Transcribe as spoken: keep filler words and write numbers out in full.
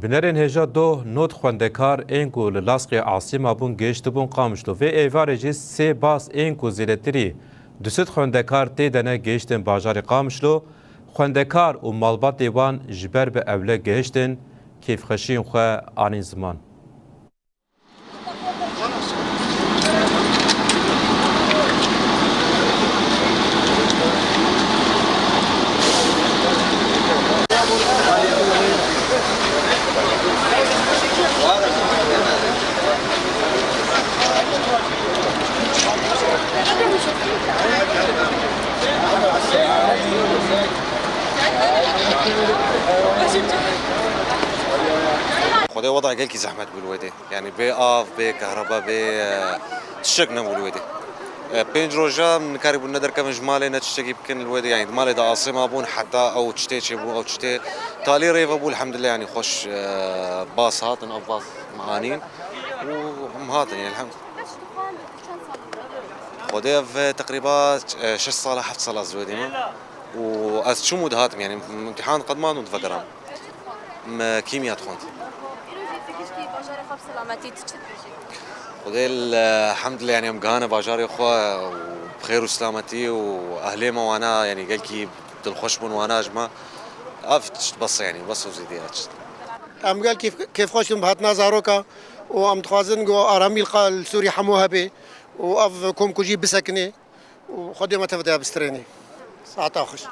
Binerên hêja doh nod xwendekar ên ku li Laskê asê mabûn gihiştibûn Qamişlo. Vê êvarê jî sê bas ên ku zêdetirî du sed xwendekar tê de ne gihiştin bajarê Qamişlo. Xwendekar û malbatê wan ji ber bi ewle gihiştin kêfxweşiyên xwe anîn ziman. Xwedê weda gelkî zehmet bû li wê dê. Yani bê av, bê kehreba, bê, e, tiştek nebû li wê dê. E, pênc roja min nikarîbûn ne derkevin ji malê, ne tiştekî bikin li wê dê. Yani di malê de asê mabûn heta ew tiştê çêbû, ew tiştê talî rêve bû, elhamdulillah, yani xweş, e, bas hatin, ev bas min anîn û em hatin, yani elhamdulillah. Xwedê ev, e, teqrîba, e, şeş sala, heft sala ez li wê dê me. Û ez çûm û dihatim, yani imtîhan qedman û divegeram. Me kîmya dixwend. Îro jî tu giştî bajarê xwe bi selametî, tu çi dibêjî? Xwedê li hemdilê, yani em gihane bajarê xwe û bi xêr û selametî û ehlê me wana, yani gelkî dilxweş bûn wana ji me. Ev tişt bes e, yani bes û zêdî ya tişt. Em gelkî kêfxweş in bi hatina zaroka û em dixwazin ku aramî li qa-, li Sûrî hemû hebe û ev komkujî bisekinê. û Xwedê me tev de bistrênî. Saeta xweş.